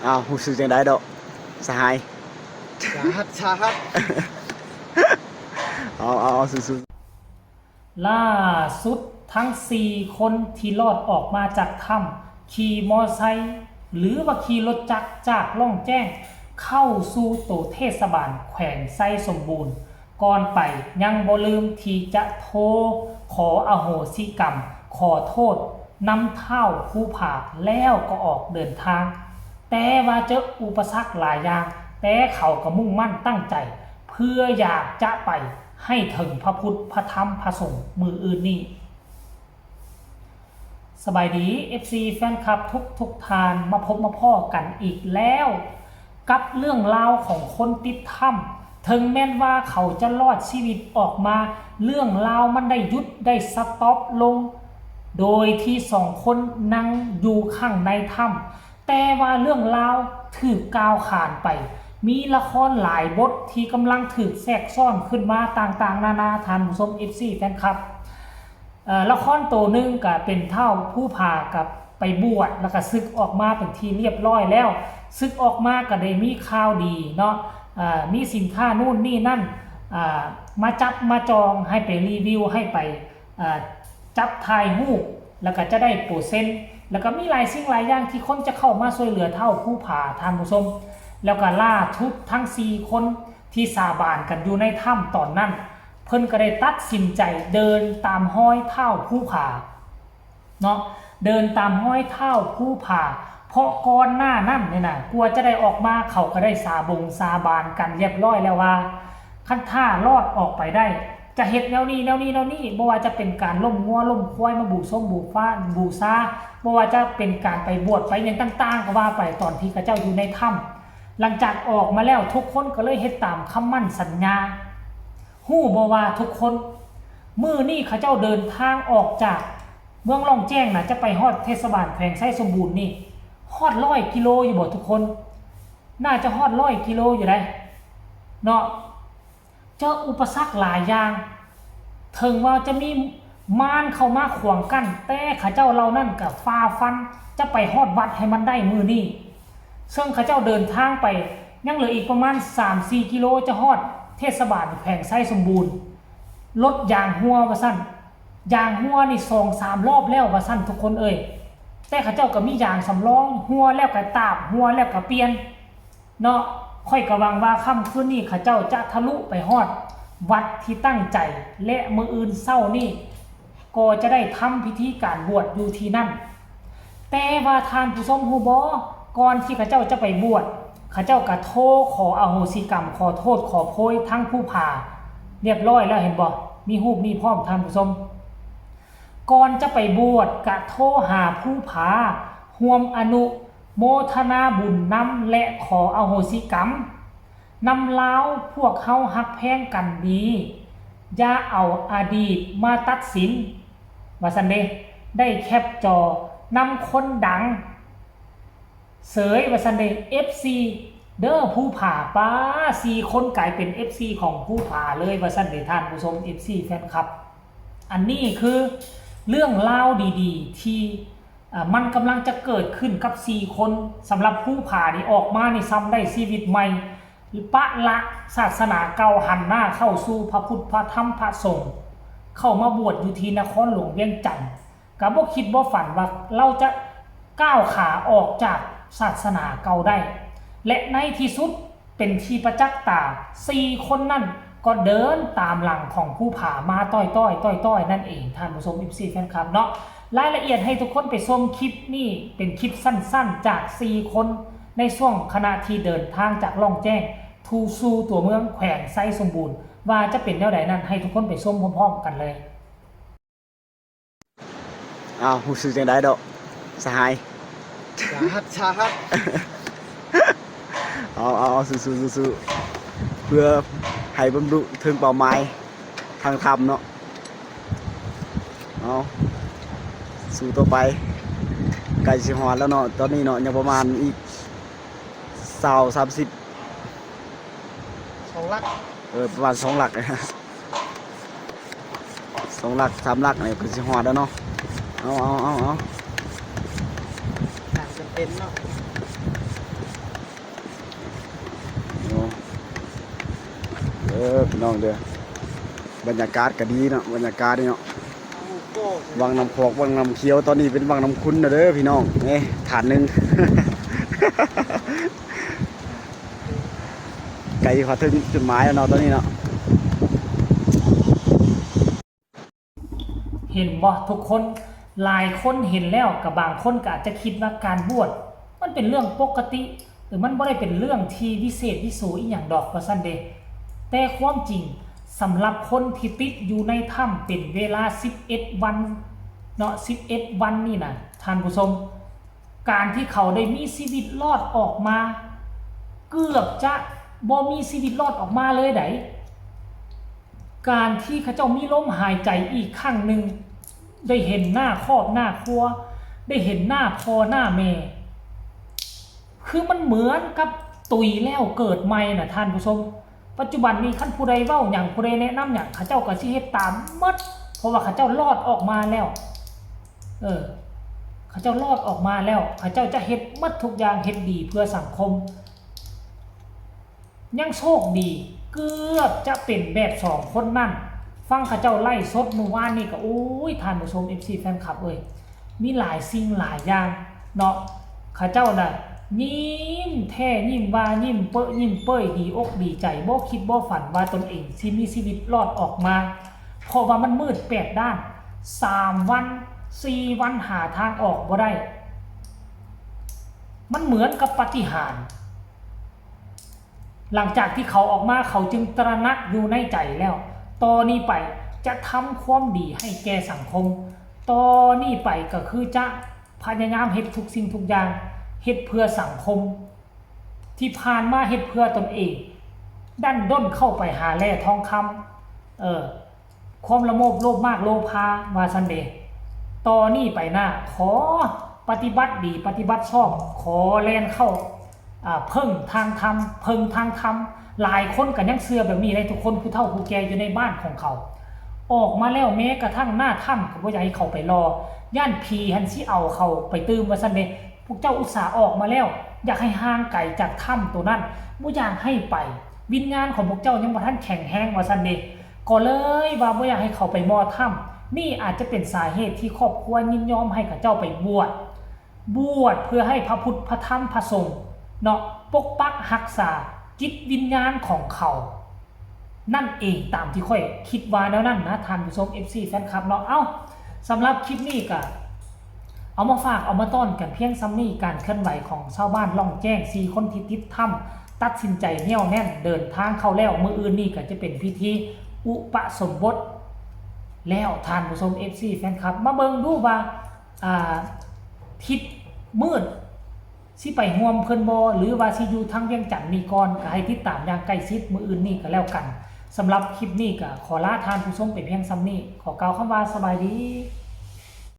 ອ້າວ ຮູ້ສຶກຈັ່ງໃດດອກ ສະຫາຍ? ສາຫັດ ສາຫັດ. ເອົາ ເອົາ ເອົາ ສູ້ໆ. ລ່າສຸດທັງສີ່ຄົນທີ່ລອດອອກມາຈາກຖ້ຳ ຂີ່ມໍໄຊ ຫຼືວ່າຂີ່ລົດຈັກຈາກລ່ອງແຈ້ງ ເຂົ້າສູ່ໂຕເທດສະບານແຂວງໄຊສົມບູນ. ກ່ອນໄປຍັງບໍ່ລືມທີ່ຈະໂທຂໍອະໂຫສິກຳ ຂໍໂທດນຳທ້າວພູຜາ ແລ້ວກໍອອກເດີນທາງ. ແຕ່ວ່າເຈີອຸປະສັກຫຼາຍຢ່າງ, ແຕ່ເຂົາກໍມຸ່ງໝັ້ນຕັ້ງໃຈ ເພື່ອຢາກຈະໄປໃຫ້ເຖິງພະພຸດ ພະທຳ ພະສົງມື້ອື່ນນີ້. ສະບາຍດີ ເອັຟຊີ ແຟນຄລັບທຸກໆທ່ານ, ມາພົບມາພໍ້ກັນອີກແລ້ວກັບເລື່ອງລາວຂອງຄົນຕິດຖ້ຳ. ເຖິງແມ່ນວ່າເຂົາຈະລອດຊີວິດອອກມາ, ເລື່ອງລາວມັນໄດ້ຢຸດ ໄດ້ສະຕັອບລົງ ໂດຍທີ່ສອງຄົນນັ່ງຢູ່ຂ້າງໃນຖ້ຳ, ແຕ່ວ່າເລື່ອງລາວຖືກກ່າວຂານໄປ, ມີລະຄອນຫຼາຍບົດທີ່ກຳລັງຖືກແຊກຊ້ອນຂຶ້ນມາຕ່າງໆນານາ, ທ່ານຜູ້ຊົມ ເອັຟຊີ ແຟນຄລັບ. ເອີ ລະຄອນໂຕໜຶ່ງກະເປັນທ້າວພູຜາ ກະໄປບວດ ແລ້ວກະສຶກອອກມາເປັນທີ່ລຽບຮ້ອຍແລ້ວ. ສຶກອອກມາກະໄດ້ມີຂ່າວດີເນາະ, ເອີ ມີສິນຄ້ານູ້ນນີ້ນັ້ນ ເອີ ມາຈັບມາຈອງ ໃຫ້ໄປຣີວິວ ໃຫ້ໄປ ເອີ ຈັບຖ່າຍຮູບ ແລ້ວກະຈະໄດ້ເປີເຊັນ ແລ້ວກະມີຫຼາຍສິ່ງຫຼາຍຢ່າງທີ່ຄົນຈະເຂົ້າມາຊ່ວຍເຫຼືອທ້າວພູຜາ ທ່ານຜູ້ຊົມ. ແລ້ວກະລ່າສຸດທັງສີ່ຄົນ ທີ່ສາບານກັນຢູ່ໃນຖ້ຳຕອນນັ້ນ, ເພິ່ນກໍໄດ້ຕັດສິນໃຈເດີນຕາມຮອຍທ້າວພູຜາເນາະ, ເດີນຕາມຮອຍທ້າວພູຜາ. ເພາະກ່ອນໜ້ານັ້ນນີ້ນະ ກວ່າຈະໄດ້ອອກມາ ເຂົາກໍໄດ້ສາບົງສາບານກັນລຽບຮ້ອຍແລ້ວວ່າ ຄັນຖ້າລອດອອກໄປໄດ້ ຈະເຮັດແນວນີ້ ແນວນີ້ ແນວນີ້, ບໍ່ວ່າຈະເປັນການລົ້ມງົວລົ້ມຄວາຍມາບູຊົງບູຟ້າ ບູຊາ, ບໍ່ວ່າຈະເປັນການໄປບວດໄປຫຍັງຕ່າງໆ ກໍວ່າໄປ, ຕອນທີ່ເຂົາເຈົ້າຢູ່ໃນຖ້ຳ. ຫຼັງຈາກອອກມາແລ້ວ ທຸກຄົນກໍເລີຍເຮັດຕາມຄຳໝັ້ນສັນຍາ. ຮູ້ບໍ່ວ່າທຸກຄົນ ມື້ນີ້ເຂົາເຈົ້າເດີນທາງອອກຈາກເມືອງລ່ອງແຈ້ງນະ ຈະໄປຮອດເທດສະບານແຂວງໄຊສົມບູນນີ້ ຮອດຮ້ອຍກິໂລຢູ່ບໍ່ທຸກຄົນ? ໜ້າຈະຮອດຮ້ອຍກິໂລຢູ່ໃດ໋ເນາະ. ເຈີອຸປະສັກຫຼາຍຢ່າງ, ເຖິງວ່າຈະມີມານເຂົ້າມາຂວາງກັ້ນ, ແຕ່ເຂົາເຈົ້າເຫຼົ່ານັ້ນກໍຝ່າຟັນ ຈະໄປຮອດວັດໃຫ້ມັນໄດ້ມື້ນີ້. ເຊິ່ງເຂົາເຈົ້າເດີນທາງໄປ ຍັງເຫຼືອອີກປະມານສາມສີ່ກິໂລ ຈະຮອດເທດສະບານແຂວງໄຊສົມບູນ. ລົດຢາງຮົ່ວວ່າຊັ້ນ, ຢາງຮົ່ວນີ້ສອງສາມລອບແລ້ວວ່າຊັ້ນທຸກຄົນເອີຍ. ແຕ່ເຂົາເຈົ້າກໍມີຢາງສຳລອງ, ຮົ່ວແລ້ວກໍຕາບ, ຮົ່ວແລ້ວກໍປ່ຽນ. ເນາະ, ຂ້ອຍກໍຫວັງວ່າຄ່ຳຄືນນີ້ເຂົາເຈົ້າຈະທະລຸໄປຮອດວັດທີ່ຕັ້ງໃຈ ແລະ ມື້ອື່ນເຊົ້ານີ້ກໍຈະໄດ້ທຳພິທີການບວດຢູ່ທີ່ນັ້ນ. ແຕ່ວ່າທ່ານຜູ້ຊົມຮູ້ບໍ່? ກ່ອນທີ່ເຂົາເຈົ້າຈະໄປບວດ, ເຂົາເຈົ້າກໍໂທຂໍອະໂຫສິກຳ, ຂໍໂທດ, ຂໍໂພຍທັງພູຜາລຽບຮ້ອຍແລ້ວ, ເຫັນບໍ່? ມີຮູບນີ້ພ້ອມ, ທ່ານຜູ້ຊົມ. ກ່ອນຈະໄປບວດກະໂທຫາພູຜາ ຮ່ວມອະນຸໂມທະນາບຸນນຳ ແລະ ຂໍອະໂຫສິກຳນຳລາວ. ພວກເຮົາຮັກແພງກັນດີ, ຢ່າເອົາອະດີດມາຕັດສິນ, ວ່າຊັ້ນເດ. ໄດ້ແຄັບຈໍນຳຄົນດັງ ເສີຍວ່າຊັ້ນເດ ເອັຟຊີ ເດີ ພູຜາ. ປ້າ ສີ່ຄົນກາຍເປັນເອັຟຊີຂອງພູຜາເລີຍວ່າຊັ້ນເດ ທ່ານຜູ້ຊົມ ເອັຟຊີ ແຟນຄລັບ. ອັນນີ້ຄືເລື່ອງລາວດີໆ ທີ່ ເອີ ມັນກຳລັງຈະເກີດຂຶ້ນກັບສີ່ຄົນ. ສຳລັບພູຜານີ້ ອອກມານີ້ຊ້ຳໄດ້ຊີວິດໃໝ່, ປະລະສາສະໜາເກົ່າ ຫັນໜ້າເຂົ້າສູ່ພະພຸດ ພະທຳ ພະສົງ, ເຂົ້າມາບວດຢູ່ທີ່ນະຄອນຫຼວງວຽງຈັນ. ກໍບໍ່ຄິດບໍ່ຝັນວ່າລາວຈະກ້າວຂາອອກຈາກສາສະໜາເກົ່າໄດ້ ແລະ ໃນທີ່ສຸດເປັນທີ່ປະຈັກຕາ, ສີ່ຄົນນັ້ນກໍເດີນຕາມຫຼັງຂອງພູຜາມາຕ້ອຍໆ ຕ້ອຍໆ ນັ້ນເອງ ທ່ານຜູ້ຊົມ ເອັຟຊີ ແຟນຄລັບເນາະ. ລາຍລະອຽດໃຫ້ທຸກຄົນໄປຊົມຄລິບນີ້ ເປັນຄລິບສັ້ນໆ ຈາກສີ່ຄົນ ໃນຊ່ວງຂະນະທີ່ເດີນທາງຈາກລ່ອງແຈ້ງ ສູ່ສູ່ຕົວເມືອງແຂວງໄຊສົມບູນ ວ່າຈະເປັນແນວໃດນັ້ນ ໃຫ້ທຸກຄົນໄປຊົມພ້ອມໆ ກັນເລີຍ. ອ້າວ ຮູ້ສຶກຈັ່ງໃດດອກ ສະຫາຍ? ສາຫັດ ສາຫັດ. ເອົາ ເອົາ ເອົາ ສູ້ໆ ສູ້ໆ ເພື່ອໃຫ້ບັນລຸເຖິງເປົ້າໝາຍທາງທຳເນາະ. ເອົາ ສູ້ຕໍ່ໄປ ໃກ້ຊິຮອດແລ້ວເນາະ ຕອນນີ້ເນາະ ຍັງປະມານອີກຊາວ ສາມສິບ ສອງຫຼັກ ເອີ ປະມານສອງຫຼັກ. ສອງຫຼັກ ສາມຫຼັກນີ້ກໍຊິຮອດແລ້ວເນາະ. ເອົາ ເອົາ ເອົາ ເອົາ ຢ່າງຈຳເປັນເນາະ. ເອີ ພີ່ນ້ອງເດີ ບັນຍາກາດກໍດີເນາະ ບັນຍາກາດນີ້ເນາະ ວັງນ້ຳຂອກ ວັງນ້ຳຂຽວ ຕອນນີ້ເປັນວັງນ້ຳຂຸນແລ້ວເດີພີ່ນ້ອງ. ນີ້ ຖາດໜຶ່ງ ໃກ້ເຂົ້າເຖິງຈຸດໝາຍແລ້ວເນາະ ຕອນນີ້ເນາະ. ເຫັນບໍ່ທຸກຄົນ? ຫຼາຍຄົນເຫັນແລ້ວ ກໍບາງຄົນກໍອາດຈະຄິດວ່າການບວດມັນເປັນເລື່ອງປົກກະຕິ ຫຼື ມັນບໍ່ໄດ້ເປັນເລື່ອງທີ່ວິເສດວິໂສອີ່ຫຍັງດອກ ວ່າຊັ້ນເດ. ແຕ່ຄວາມຈິງ ສຳລັບຄົນທີ່ຕິດຢູ່ໃນຖ້ຳເປັນເວລາສິບເອັດວັນເນາະ ສິບເອັດວັນນີ້ນະ ທ່ານຜູ້ຊົມ, ການທີ່ເຂົາໄດ້ມີຊີວິດລອດອອກມາ ເກືອບຈະບໍ່ມີຊີວິດລອດອອກມາເລີຍໃດ໋. ການທີ່ເຂົາເຈົ້າມີລົມຫາຍໃຈອີກຄັ້ງໜຶ່ງ, ໄດ້ເຫັນໜ້າຄອບໜ້າຄົວ, ໄດ້ເຫັນໜ້າພໍ່ໜ້າແມ່, ຄືມັນເໝືອນກັບຕຸຍແລ້ວເກີດໃໝ່ນະທ່ານຜູ້ຊົມ. ປັດຈຸບັນນີ້ ຄັນຜູ້ໃດເວົ້າຫຍັງ ຜູ້ໃດແນະນຳຫຍັງ ເຂົາເຈົ້າກໍຊິເຮັດຕາມໝົດ ເພາະວ່າເຂົາເຈົ້າລອດອອກມາແລ້ວ. ເອີ ເຂົາເຈົ້າລອດອອກມາແລ້ວ ເຂົາເຈົ້າຈະເຮັດໝົດທຸກຢ່າງ ເຮັດດີເພື່ອສັງຄົມ. ຍັງໂຊກດີ ເກືອບຈະເປັນແບບສອງຄົນນັ້ນ. ຟັງເຂົາເຈົ້າໄລຟ໌ສົດມື້ວານນີ້ກໍ ໂອ້ຍ ທ່ານຜູ້ຊົມ ເອັຟຊີ ແຟນຄລັບເອີຍ ມີຫຼາຍສິ່ງຫຼາຍຢ່າງເນາະ. ເຂົາເຈົ້ານະຍິ້ມແທ້ຍິ້ມວ່າ ຍິ້ມເປິ້ຍຍິ້ມເປິ້ຍ ດີອົກດີໃຈ ບໍ່ຄິດບໍ່ຝັນວ່າຕົນເອງຊິມີຊີວິດລອດອອກມາ, ເພາະວ່າມັນມືດແປດດ້ານ ສາມວັນ ສີ່ວັນ ຫາທາງອອກບໍ່ໄດ້. ມັນເໝືອນກັບປາຕິຫານ. ຫຼັງຈາກທີ່ເຂົາອອກມາ ເຂົາຈຶ່ງຕະໜັກຢູ່ໃນໃຈແລ້ວ, ຕໍ່ນີ້ໄປຈະທຳຄວາມດີໃຫ້ແກ່ສັງຄົມ, ຕໍ່ນີ້ໄປກໍຄືຈະພະຍາຍາມເຮັດທຸກສິ່ງທຸກຢ່າງ ເຮັດເພື່ອສັງຄົມ. ທີ່ຜ່ານມາເຮັດເພື່ອຕົນເອງ, ດັນດ້ນເຂົ້າໄປຫາແຮ່ທອງຄຳ, ເອີ ຄວາມລະໂມບໂລບມາກໂລພາ ວ່າຊັ້ນເດ. ຕໍ່ນີ້ໄປໜ້າ ຂໍປະຕິບັດດີປະຕິບັດຊອບ, ຂໍແລ່ນເຂົ້າ ອາ ເພິ່ງທາງທຳ ເພິ່ງທາງທຳ. ຫຼາຍຄົນກໍຍັງເຊື່ອແບບນີ້ເດ້ທຸກຄົນ, ຜູ້ເຖົ້າຜູ້ແກ່ຢູ່ໃນບ້ານຂອງເຂົາ ອອກມາແລ້ວ ແມ້ກະທັ່ງໜ້າຖ້ຳກໍບໍ່ຢາກໃຫ້ເຂົ້າໄປລໍ ຢ້ານຜີຫັ້ນຊິເອົາເຂົ້າໄປຕື່ມ ວ່າຊັ້ນເດ. ພວກເຈົ້າອຸດສາອອກມາແລ້ວ ຢາກໃຫ້ຫ່າງໄກຈາກຖ້ຳໂຕນັ້ນ, ບໍ່ຢາກໃຫ້ໄປ. ວິນຍານຂອງພວກເຈົ້າຍັງບໍ່ທັນແຂງແຮງ ວ່າຊັ້ນເດ. ກໍເລີຍວ່າບໍ່ຢາກໃຫ້ເຂົ້າໄປມໍ່ຖ້ຳ. ນີ້ອາດຈະເປັນສາເຫດທີ່ຄອບຄົວຍິນຍອມໃຫ້ເຂົາເຈົ້າໄປບວດ, ບວດເພື່ອໃຫ້ພະພຸດພະທຳພະສົງເນາະ ປົກປັກຮັກສາຈິດວິນຍານຂອງເຂົາ ນັ້ນເອງ, ຕາມທີ່ຂ້ອຍຄິດວ່າແນວນັ້ນນະ ທ່ານຜູ້ຊົມ ເອັຟຊີ ແຟນຄລັບເນາະ. ເອົ້າ ສຳລັບຄລິບນີ້ກະເອົາມາຝາກເອົາມາຕ້ອນກັນພຽງສ່ຳນີ້. ການເຄື່ອນໄຫວຂອງຊາວບ້ານລ່ອງແຈ້ງ ສີ່ຄົນທີ່ຕິດຖ້ຳ ຕັດສິນໃຈໜຽວແໜ້ນເດີນທາງເຂົ້າແລ້ວ. ມື້ອື່ນນີ້ກະຈະເປັນພິທີອຸປະສົມບົດແລ້ວ. ທ່ານຜູ້ຊົມ ເອັຟຊີ ແຟນຄລັບ ມາເບິ່ງດູວ່າ ອາ ທິດມືດ ຊິໄປຮ່ວມເພິ່ນບໍ່ ຫຼືວ່າຊິຢູ່ທາງວຽງຈັນນີ້ກ່ອນ, ກໍໃຫ້ຕິດຕາມຢ່າງໃກ້ຊິດມື້ອື່ນນີ້ກໍແລ້ວກັນ. ສຳລັບຄລິບນີ້ກໍຂໍລາທ່ານຜູ້ຊົມໄປພຽງສ່ຳນີ້. ຂໍກ່າວຄຳວ່າສະບາຍດີ.